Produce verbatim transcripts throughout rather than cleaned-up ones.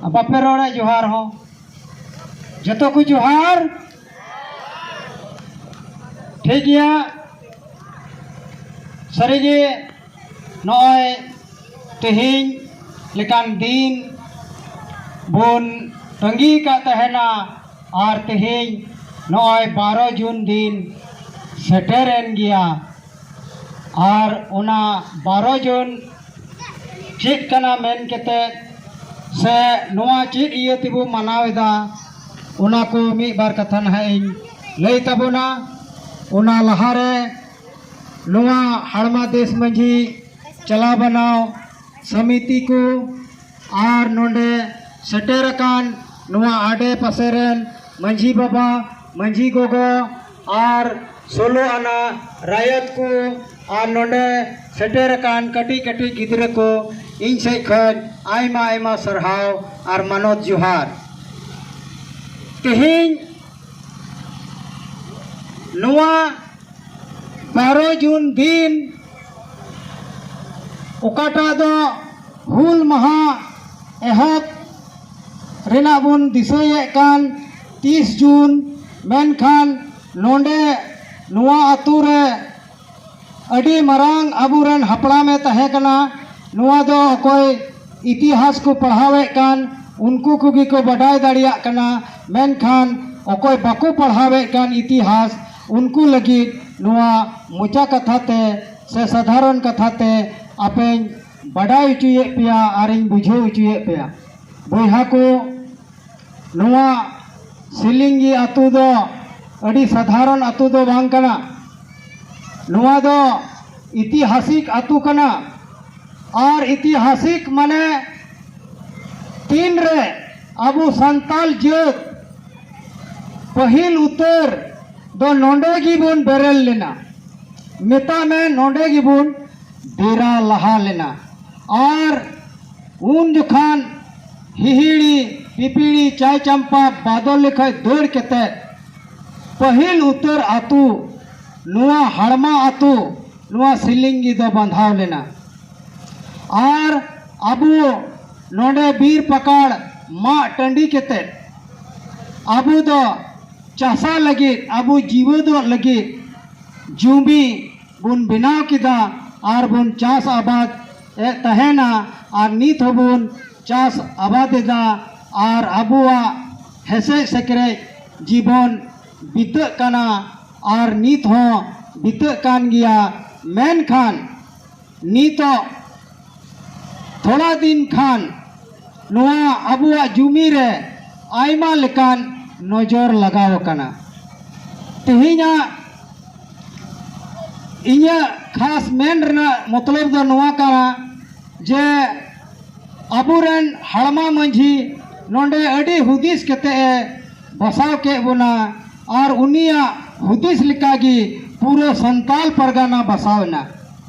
ᱵᱟᱯᱮ ᱨᱚᱲᱟ ᱡᱚᱦᱟᱨ ᱦᱚᱸ᱾ ᱡᱚᱛᱚ ᱠᱚ ᱡᱚᱦᱟᱨ᱾ ᱴᱷᱤᱠ ᱜᱮᱭᱟ᱾ ᱥᱟᱹᱨᱤᱜᱮ ᱱᱚᱜᱼᱚᱭ ᱛᱮᱦᱮᱧ ᱞᱮᱠᱟᱱ ᱫᱤᱱ ᱵᱚᱱ ᱛᱟᱺᱜᱤ ᱟᱠᱟᱫ ᱛᱟᱦᱮᱱᱟ, ᱟᱨ ᱛᱮᱦᱮᱧ ᱱᱚᱜᱼᱚᱭ ᱵᱟᱨᱚ ᱡᱩᱱ ᱫᱤᱱ ᱥᱮᱴᱮᱨᱮᱱ ᱜᱮᱭᱟ᱾ ᱟᱨ ᱚᱱᱟ ᱵᱟᱨᱚ ᱡᱩᱱ ᱪᱮᱫ ᱠᱟᱱᱟ ᱢᱮᱱ ᱠᱟᱛᱮ ᱥᱮ ᱱᱚᱣᱟ ᱪᱮᱫ ᱤᱭᱟᱹ ᱛᱮᱵᱚ ᱢᱟᱱᱟᱣ ᱮᱫᱟ, ᱚᱱᱟ ᱠᱚ ᱢᱤᱫ ᱵᱟᱨ ᱠᱟᱛᱷᱟ ᱱᱟᱦᱟᱜ ᱤᱧ ᱞᱟᱹᱭ ᱛᱟᱵᱚᱱᱟ᱾ ᱚᱱᱟ ᱞᱟᱦᱟᱨᱮ ᱱᱚᱣᱟ ᱦᱟᱲᱢᱟ ᱫᱮᱥ ᱢᱟᱹᱡᱷᱤ ᱪᱟᱞᱟᱣ ᱵᱟᱱᱟᱣ ᱥᱚᱢᱤᱛᱤ ᱠᱚ ᱟᱨ ᱱᱚᱰᱮ ᱥᱮᱴᱮᱨ ᱟᱠᱟᱱ ᱱᱚᱣᱟ ᱟᱰᱮ ᱯᱟᱥᱮ ᱨᱮᱱ ᱢᱟᱹᱡᱷᱤ ᱵᱟᱵᱟ, ᱢᱟᱹᱡᱷᱤ ᱜᱚᱜᱚ ᱟᱨ ᱥᱳᱞᱳ ᱟᱱᱟ ᱨᱟᱭᱚᱛ ᱠᱚ ᱟᱨ ᱱᱚᱰᱮ ᱥᱮᱴᱮᱨ ᱟᱠᱟᱱ ᱠᱟᱹᱴᱤᱡ ᱠᱟᱹᱴᱤᱡ ᱜᱤᱫᱽᱨᱟᱹ ᱠᱚ, ᱤᱧ ᱥᱮᱫ ᱠᱷᱚᱱ ᱟᱭᱢᱟ ᱟᱭᱢᱟ ᱥᱟᱨᱦᱟᱣ ᱟᱨ ᱢᱟᱱᱚᱛ ᱡᱚᱦᱟᱨ᱾ ᱛᱮᱦᱮᱧ ᱱᱚᱣᱟ ᱵᱟᱨᱚ ᱡᱩᱱ ᱫᱤᱱ, ᱚᱠᱟᱴᱟᱜ ᱫᱚ ᱦᱩᱞ ᱢᱟᱦᱟ ᱮᱦᱚᱵ ᱨᱮᱱᱟᱜ ᱵᱚᱱ ᱫᱤᱥᱟᱹᱭᱮᱫ ᱠᱟᱱ ᱛᱤᱥ ᱡᱩᱱ, ᱢᱮᱱᱠᱷᱟᱱ ᱱᱚᱰᱮ ᱱᱚᱣᱟ ᱟᱛᱳ ᱨᱮ ᱟᱹᱰᱤ ᱢᱟᱨᱟᱝ ᱟᱵᱚᱨᱮᱱ ᱦᱟᱯᱲᱟᱢᱮ ᱛᱟᱦᱮᱸ ᱠᱟᱱᱟ᱾ ᱱᱚᱣᱟ ᱫᱚ ᱚᱠᱚᱭ ᱤᱛᱤᱦᱟᱥ ᱠᱚ ᱯᱟᱲᱦᱟᱣᱮᱫ ᱠᱟᱱ, ᱩᱱᱠᱩ ᱠᱚᱜᱮ ᱠᱚ ᱵᱟᱰᱟᱭ ᱫᱟᱲᱮᱭᱟᱜ ᱠᱟᱱᱟ, ᱢᱮᱱᱠᱷᱟᱱ ᱚᱠᱚᱭ ᱵᱟᱠᱚ ᱯᱟᱲᱦᱟᱣᱮᱫ ᱠᱟᱱ ᱤᱛᱤᱦᱟᱥ, ᱩᱱᱠᱩ ᱞᱟᱹᱜᱤᱫ ᱱᱚᱣᱟ ᱢᱚᱪᱟ ᱠᱟᱛᱷᱟ ᱛᱮ ᱥᱮ ᱥᱟᱫᱷᱟᱨᱚᱱ ᱠᱟᱛᱷᱟ ᱛᱮ ᱟᱯᱮᱧ ᱵᱟᱰᱟᱭ ᱦᱚᱪᱚᱭᱮᱫ ᱯᱮᱭᱟ ᱟᱨᱤᱧ ᱵᱩᱡᱷᱟᱹᱣ ᱦᱚᱪᱚᱭᱮᱫ ᱯᱮᱭᱟ᱾ ᱵᱚᱭᱦᱟ ᱠᱚ, ᱱᱚᱣᱟ ᱥᱤᱞᱤᱝᱜᱤ ᱟᱹᱛᱩ ᱫᱚ ᱟᱹᱰᱤ ᱥᱟᱫᱷᱟᱨᱚᱱ ᱟᱹᱛᱩ ᱫᱚ ᱵᱟᱝ ᱠᱟᱱᱟ᱾ ᱱᱚᱣᱟ ᱫᱚ ᱤᱛᱤᱦᱟᱥᱤᱠ ᱟᱹᱛᱩ ᱠᱟᱱᱟ᱾ ᱟᱨ ᱤᱛᱤᱦᱟᱥᱤᱠ ᱢᱟᱱᱮ ᱛᱤᱱᱨᱮ ᱟᱵᱚ ᱥᱟᱱᱛᱟᱞ ᱡᱟᱹᱛ ᱯᱟᱹᱦᱤᱞ ᱩᱛᱟᱹᱨ ᱫᱚ ᱱᱚᱰᱮ ᱜᱮᱵᱚᱱ ᱵᱮᱨᱮᱞ ᱞᱮᱱᱟ, ᱢᱮᱛᱟᱜ ᱢᱮ ᱱᱚᱰᱮ ᱜᱮᱵᱚᱱ ᱰᱮᱨᱟ ᱞᱟᱦᱟ ᱞᱮᱱᱟ᱾ ᱟᱨ ᱩᱱ ᱡᱚᱠᱷᱟᱱ ᱦᱤᱦᱤᱲᱤ ᱯᱤᱯᱤᱲᱤ ᱪᱟᱭ ᱪᱟᱢᱯᱟ ᱵᱟᱫᱚᱞᱤ ᱠᱷᱚᱱ ᱫᱟᱹᱲ ᱠᱟᱛᱮ ᱯᱟᱹᱦᱤᱞ ᱩᱛᱟᱹᱨ ᱟᱹᱛᱩ ᱱᱚᱣᱟ ᱦᱟᱲᱢᱟ ᱟᱹᱛᱩ, ᱱᱚᱣᱟ ᱥᱤᱞᱤᱝᱜᱤ ᱫᱚ ᱵᱟᱸᱫᱷᱟᱣ ᱞᱮᱱᱟ᱾ ᱟᱨ ᱟᱵᱚ ᱱᱚᱰᱮ ᱵᱤᱨ ᱯᱟᱠᱟᱲ ᱢᱟᱜ ᱴᱟᱺᱰᱤ ᱠᱟᱛᱮᱫ ᱟᱵᱚ ᱫᱚ ᱪᱟᱥᱟ ᱞᱟᱹᱜᱤᱫ, ᱟᱵᱚ ᱡᱤᱣᱮᱫᱚᱜ ᱞᱟᱹᱜᱤᱫ ᱡᱩᱢᱤ ᱵᱚᱱ ᱵᱮᱱᱟᱣ ᱠᱮᱫᱟ ᱟᱨ ᱵᱚᱱ ᱪᱟᱥ ᱟᱵᱟᱫ ᱮᱫ ᱛᱟᱦᱮᱱᱟ᱾ ᱟᱨ ᱱᱤᱛ ᱦᱚᱸᱵᱚᱱ ᱪᱟᱥ ᱟᱵᱟᱫ ᱮᱫᱟ ᱟᱨ ᱟᱵᱚᱣᱟᱜ ᱦᱮᱥᱮᱡ ᱥᱮᱠᱨᱮᱡ ᱡᱤᱵᱚᱱ ᱵᱤᱛᱟᱹᱜ ᱠᱟᱱᱟ ᱟᱨ ᱱᱤᱛ ᱦᱚᱸ ᱵᱤᱛᱟᱹᱜ ᱠᱟᱱ ᱜᱮᱭᱟ᱾ ᱢᱮᱱᱠᱷᱟᱱ ᱱᱤᱛᱚᱜ ᱛᱷᱚᱲᱟ ᱫᱤᱱ ᱠᱷᱟᱱ ᱱᱚᱣᱟ ᱟᱵᱚᱣᱟᱜ ᱡᱩᱢᱤ ᱨᱮ ᱟᱭᱢᱟ ᱞᱮᱠᱟᱱ ᱱᱚᱡᱚᱨ ᱞᱟᱜᱟᱣ ᱟᱠᱟᱱᱟ᱾ ᱛᱮᱦᱮᱧᱟᱜ ᱤᱧᱟᱹᱜ ᱠᱷᱟᱥ ᱢᱮᱱ ᱨᱮᱱᱟᱜ ᱢᱚᱛᱞᱚᱵ ᱫᱚ ᱱᱚᱣᱟ ᱠᱟᱱᱟ ᱡᱮ ᱟᱵᱚᱨᱮᱱ ᱦᱟᱲᱢᱟ ᱢᱟᱹᱡᱷᱤ ᱱᱚᱰᱮ ᱟᱹᱰᱤ ᱦᱩᱫᱤᱥ ᱠᱟᱛᱮ ᱮ ᱵᱟᱥᱟᱣ ᱠᱮᱫ ᱵᱚᱱᱟ ᱟᱨ ᱩᱱᱤᱭᱟᱜ ᱦᱩᱫᱤᱥ ᱞᱮᱠᱟᱜᱮ ᱯᱩᱨᱟᱹ ᱥᱟᱱᱛᱟᱞ ᱯᱟᱨᱜᱟᱱᱟ ᱵᱟᱥᱟᱣ ᱮᱱᱟ᱾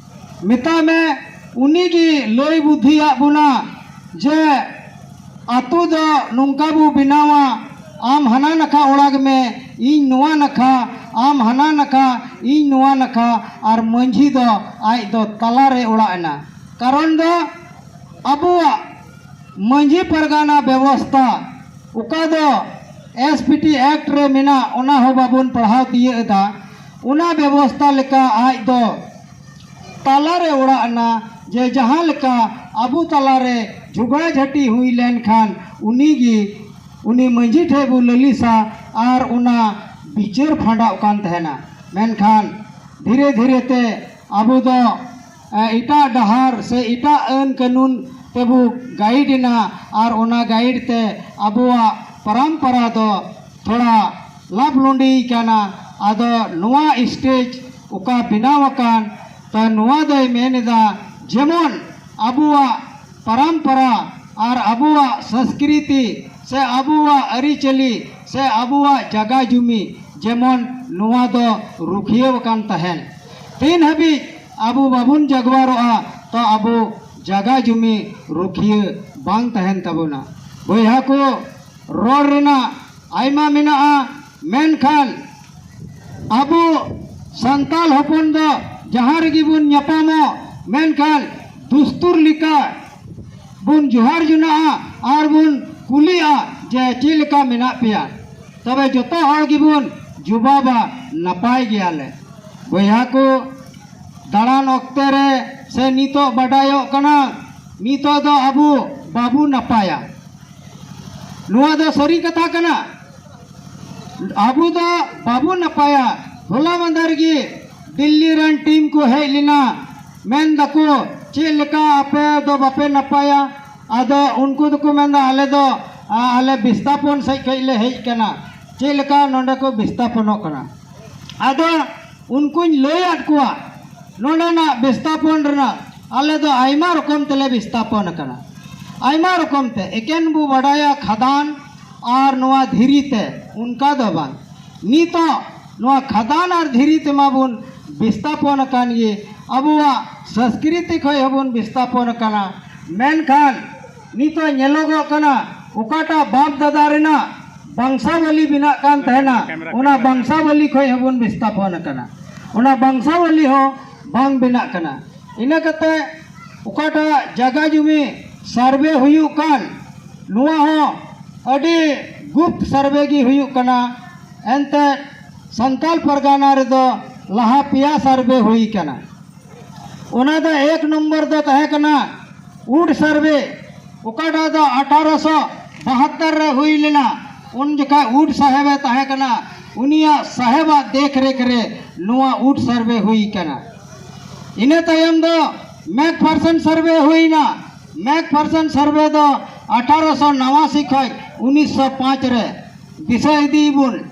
ᱢᱮᱛᱟᱭ ᱢᱮ, ᱩᱱᱤᱜᱮ ᱞᱟᱹᱭ ᱵᱩᱫᱽᱫᱷᱤᱭᱟᱜ ᱵᱚᱱᱟ ᱡᱮ ᱟᱛᱳ ᱫᱚ ᱱᱚᱝᱠᱟ ᱵᱚ ᱵᱮᱱᱟᱣᱟ, ᱟᱢ ᱦᱟᱱᱟ ᱱᱟᱠᱷᱟ ᱚᱲᱟᱜ ᱢᱮ, ᱤᱧ ᱱᱚᱣᱟ ᱱᱟᱠᱷᱟ, ᱟᱢ ᱦᱟᱱᱟ ᱱᱟᱠᱷᱟ, ᱤᱧ ᱱᱚᱣᱟ ᱱᱟᱠᱷᱟ, ᱟᱨ ᱢᱟᱹᱡᱷᱤ ᱫᱚ ᱟᱡ ᱫᱚ ᱛᱟᱞᱟᱨᱮ ᱚᱲᱟᱜ ᱮᱱᱟ᱾ ᱠᱟᱨᱚᱱ ᱫᱚ ᱟᱵᱚᱣᱟᱜ ᱢᱟᱹᱡᱷᱤ ᱯᱟᱨᱜᱟᱱᱟ ᱵᱮᱵᱚᱥᱛᱷᱟ ᱚᱠᱟ ᱫᱚ ᱮᱥ ᱯᱤ ᱴᱤ ᱮᱠᱴ ᱨᱮ ᱢᱮᱱᱟᱜ, ᱚᱱᱟ ᱦᱚᱸ ᱵᱟᱵᱚᱱ ᱯᱟᱲᱦᱟᱣ ᱛᱤᱭᱟᱹᱜ ᱮᱫᱟ᱾ ᱚᱱᱟ ᱵᱮᱵᱚᱥᱛᱷᱟ ᱞᱮᱠᱟ ᱟᱡ ᱫᱚ ᱛᱟᱞᱟᱨᱮ ᱚᱲᱟᱜ ᱮᱱᱟ, ᱡᱮ ᱡᱟᱦᱟᱸ ᱞᱮᱠᱟ ᱟᱵᱚ ᱛᱟᱞᱟᱨᱮ ᱡᱷᱚᱜᱽᱲᱟ ᱡᱷᱟᱹᱴᱤ ᱦᱩᱭ ᱞᱮᱱᱠᱷᱟᱱ ᱩᱱᱤᱜᱮ, ᱩᱱᱤ ᱢᱟᱹᱡᱷᱤ ᱴᱷᱮᱱ ᱵᱚ ᱞᱟᱹᱞᱤᱥᱟ ᱟᱨ ᱚᱱᱟ ᱵᱤᱪᱟᱹᱨ ᱯᱷᱟᱸᱰᱟᱜ ᱠᱟᱱ ᱛᱟᱦᱮᱱᱟ᱾ ᱢᱮᱱᱠᱷᱟᱱ ᱫᱷᱤᱨᱮ ᱫᱷᱤᱨᱮ ᱛᱮ ᱟᱵᱚ ᱫᱚ ᱮᱴᱟᱜ ᱰᱟᱦᱟᱨ ᱥᱮ ᱮᱴᱟᱜ ᱟᱹᱱ ᱠᱟᱹᱱᱩᱱ ᱛᱮᱵᱚ ᱜᱟᱭᱤᱰ ᱮᱱᱟ ᱟᱨ ᱚᱱᱟ ᱜᱟᱭᱤᱰ ᱛᱮ ᱟᱵᱚᱣᱟᱜ ᱯᱚᱨᱚᱢᱯᱚᱨᱟ ᱫᱚ ᱛᱷᱚᱲᱟ ᱞᱟᱯ ᱞᱩᱸᱰᱤ ᱠᱟᱱᱟ᱾ ᱟᱫᱚ ᱱᱚᱣᱟ ᱥᱴᱮᱡᱽ ᱚᱠᱟ ᱵᱮᱱᱟᱣ ᱟᱠᱟᱱ, ᱛᱚ ᱱᱚᱣᱟ ᱫᱚᱭ ᱢᱮᱱ ᱮᱫᱟ ᱡᱮᱢᱚᱱ ᱟᱵᱚᱣᱟᱜ ᱯᱚᱨᱚᱢᱯᱚᱨᱟ ᱟᱨ ᱟᱵᱚᱣᱟᱜ ᱥᱚᱸᱥᱠᱨᱤᱛᱤ ᱥᱮ ᱟᱵᱚᱣᱟᱜ ᱟᱹᱨᱤᱪᱟᱹᱞᱤ ᱥᱮ ᱟᱵᱚᱣᱟᱜ ᱡᱟᱜᱟ ᱡᱩᱢᱤ ᱡᱮᱢᱚᱱ ᱱᱚᱣᱟ ᱫᱚ ᱨᱩᱠᱷᱤᱭᱟᱹᱣ ᱟᱠᱟᱱ ᱛᱟᱦᱮᱱ᱾ ᱛᱤᱱ ᱦᱟᱹᱵᱤᱡ ᱟᱵᱚ ᱵᱟᱵᱚᱱ ᱡᱟᱜᱽᱣᱟᱨᱚᱜᱼᱟ, ᱛᱚ ᱟᱵᱚ ᱡᱟᱜᱟ ᱡᱩᱢᱤ ᱨᱩᱠᱷᱤᱭᱟᱹ ᱵᱟᱝ ᱛᱟᱦᱮᱱ ᱛᱟᱵᱚᱱᱟ᱾ ᱵᱚᱭᱦᱟ ᱠᱚ, ᱨᱚᱲ ᱨᱮᱱᱟᱜ ᱟᱭᱢᱟ ᱢᱮᱱᱟᱜᱼᱟ, ᱢᱮᱱᱠᱷᱟᱱ ᱟᱵᱚ ᱥᱟᱱᱛᱟᱞ ᱦᱚᱯᱚᱱ ᱫᱚ ᱡᱟᱦᱟᱸ ᱨᱮᱜᱮ ᱵᱚᱱ ᱧᱟᱯᱟᱢᱚᱜ, ᱢᱮᱱᱠᱷᱟᱱ ᱫᱩᱥᱛᱩᱨ ᱞᱮᱠᱟ ᱵᱚᱱ ᱡᱚᱦᱟᱨ ᱡᱚᱱᱟᱜᱼᱟ ᱟᱨ ᱵᱚᱱ ᱠᱩᱞᱤᱜᱼᱟ ᱡᱮ ᱪᱮᱫ ᱞᱮᱠᱟ ᱢᱮᱱᱟᱜ ᱯᱮᱭᱟ, ᱛᱚᱵᱮ ᱡᱚᱛᱚ ᱦᱚᱲ ᱜᱮᱵᱚᱱ ᱡᱩᱵᱟᱵᱟ, ᱱᱟᱯᱟᱭ ᱜᱮᱭᱟᱞᱮ᱾ ᱵᱚᱭᱦᱟ ᱠᱚ, ᱫᱟᱬᱟᱱ ᱚᱠᱛᱮ ᱨᱮ ᱥᱮ ᱱᱤᱛᱚᱜ ᱵᱟᱰᱟᱭᱚᱜ ᱠᱟᱱᱟ, ᱱᱤᱛᱚᱜ ᱫᱚ ᱟᱵᱚ ᱵᱟᱵᱚ ᱱᱟᱯᱟᱭᱟ᱾ ᱱᱚᱣᱟ ᱫᱚ ᱥᱟᱹᱨᱤ ᱠᱟᱛᱷᱟ ᱠᱟᱱᱟ᱾ ᱟᱵᱚ ᱫᱚ ᱵᱟᱵᱚ ᱱᱟᱯᱟᱭᱟ᱾ ᱦᱚᱞᱟ ᱢᱟᱫᱷᱮᱨ ᱜᱮ ᱫᱤᱞᱞᱤ ᱨᱮᱱ ᱴᱤᱢ ᱠᱚ ᱦᱮᱡ ᱞᱮᱱᱟ, ᱢᱮᱱ ᱫᱟᱠᱚ, "ᱪᱮᱫ ᱞᱮᱠᱟ ᱟᱯᱮ ᱫᱚ ᱵᱟᱯᱮ ᱱᱟᱯᱟᱭᱟ?" ᱟᱫᱚ ᱩᱱᱠᱩ ᱫᱚᱠᱚ ᱢᱮᱱᱫᱟ, "ᱟᱞᱮ ᱫᱚ, ᱟ, ᱟᱞᱮ ᱵᱤᱥᱛᱟᱯᱚᱱ ᱥᱮᱫ ᱠᱷᱚᱡ ᱞᱮ ᱦᱮᱡ ᱠᱟᱱᱟ, ᱪᱮᱫ ᱞᱮᱠᱟ ᱱᱚᱰᱮ ᱠᱚ ᱵᱤᱥᱛᱟᱯᱚᱱᱚᱜ ᱠᱟᱱᱟ?" ᱟᱫᱚ ᱩᱱᱠᱩᱧ ᱞᱟᱹᱭᱟᱫ ᱠᱚᱣᱟ ᱱᱚᱰᱮᱱᱟᱜ ᱵᱤᱥᱛᱟᱯᱚᱱ ᱨᱮᱱᱟᱜ, ᱟᱞᱮ ᱫᱚ ᱟᱭᱢᱟ ᱨᱚᱠᱚᱢ ᱛᱮᱞᱮ ᱵᱤᱥᱛᱟᱯᱚᱱ ᱟᱠᱟᱱᱟ, ᱟᱭᱢᱟ ᱨᱚᱠᱚᱢ ᱛᱮ᱾ ᱮᱠᱮᱱ ᱵᱚ ᱵᱟᱰᱟᱭᱟ ᱠᱷᱟᱫᱟᱱ ᱟᱨ ᱱᱚᱣᱟ ᱫᱷᱤᱨᱤ ᱛᱮ, ᱚᱱᱠᱟ ᱫᱚ ᱵᱟᱝ᱾ ᱱᱤᱛᱚᱜ ᱱᱚᱣᱟ ᱠᱷᱟᱫᱟᱱ ᱟᱨ ᱫᱷᱤᱨᱤ ᱛᱮᱢᱟ ᱵᱚᱱ ᱵᱤᱥᱛᱟᱯᱚᱱ ᱟᱠᱟᱱ ᱜᱮ, ᱟᱵᱚᱣᱟᱜ ᱥᱚᱸᱥᱠᱨᱤᱛᱤ ᱠᱷᱚᱡ ᱦᱚᱸᱵᱚᱱ ᱵᱤᱥᱛᱟᱯᱚᱱ ᱟᱠᱟᱱᱟ᱾ ᱢᱮᱱᱠᱷᱟᱱ ᱱᱤᱛᱚᱜ ᱧᱮᱞᱚᱜᱚᱜ ᱠᱟᱱᱟ, ᱚᱠᱟᱴᱟᱜ ᱵᱟᱯ ᱫᱟᱫᱟ ᱨᱮᱱᱟᱜ ᱵᱚᱝᱥᱟᱵᱚᱞᱤ ᱵᱮᱱᱟᱜ ᱠᱟᱱ ᱛᱟᱦᱮᱱᱟ, ᱚᱱᱟ ᱵᱚᱝᱥᱟᱵᱚᱞᱤ ᱠᱷᱚᱡ ᱦᱚᱸᱵᱚᱱ ᱵᱤᱥᱛᱟᱯᱚᱱ ᱟᱠᱟᱱᱟ, ᱚᱱᱟ ᱵᱚᱝᱥᱟᱵᱚᱞᱤ ᱦᱚᱸ ᱵᱟᱝ ᱵᱮᱱᱟᱜ ᱠᱟᱱᱟ᱾ ᱤᱱᱟᱹ ᱠᱟᱛᱮ ᱚᱠᱟᱴᱟᱜ ᱡᱟᱭᱜᱟ ᱡᱩᱢᱤ ᱥᱟᱨᱵᱷᱮ ᱦᱩᱭᱩᱜ ᱠᱟᱱ, ᱱᱚᱣᱟ ᱦᱚᱸ ᱟᱹᱰᱤ ᱜᱩᱯᱛ ᱥᱟᱨᱵᱷᱮ ᱜᱮ ᱦᱩᱭᱩᱜ ᱠᱟᱱᱟ᱾ ᱮᱱᱛᱮ ᱥᱟᱱᱛᱟᱞ ᱯᱟᱨᱜᱟᱱᱟ ᱨᱮᱫᱚ ᱞᱟᱦᱟ ᱯᱮᱭᱟ ᱥᱟᱨᱵᱷᱮ ᱦᱩᱭ ᱠᱟᱱᱟ᱾ ᱚᱱᱟ ᱫᱚ ᱮᱠ ᱱᱚᱢᱵᱚᱨ ᱫᱚ ᱛᱟᱦᱮᱸ ᱠᱟᱱᱟ ᱩᱰ ᱥᱟᱨᱵᱷᱮ, ᱚᱠᱟᱴᱟᱜ ᱫᱚ ᱟᱴᱷᱟᱨᱚᱥᱚ ᱵᱟᱦᱟᱛᱛᱚᱨ ᱨᱮ ᱦᱩᱭ ᱞᱮᱱᱟ᱾ ᱩᱱ ᱡᱚᱠᱷᱟᱡ ᱩᱰ ᱥᱟᱦᱮᱵᱮ ᱛᱟᱦᱮᱸ ᱠᱟᱱᱟ, ᱩᱱᱤᱭᱟᱜ ᱥᱟᱦᱮᱵᱟᱜ ᱫᱮᱠᱷ ᱨᱮᱠᱷ ᱨᱮ ᱱᱚᱣᱟ ᱩᱰ ᱥᱟᱨᱵᱷᱮ ᱦᱩᱭ ᱠᱟᱱᱟ᱾ ᱤᱱᱟᱹ ᱛᱟᱭᱚᱢ ᱫᱚ ᱢᱮᱠᱯᱷᱟᱨᱥᱚᱱ ᱥᱟᱨᱵᱷᱮ ᱦᱩᱭᱱᱟ᱾ ᱢᱮᱠᱯᱷᱟᱨᱥᱚᱱ ᱥᱟᱨᱵᱷᱮ ᱫᱚ ᱟᱴᱷᱟᱨᱚᱥᱚ ᱱᱟᱣᱟᱥᱤ ᱠᱷᱚᱡ ᱩᱱᱤᱥᱥᱚ ᱯᱟᱸᱪ ᱨᱮ, ᱫᱤᱥᱟᱹ ᱤᱫᱤᱭᱵᱚᱱ,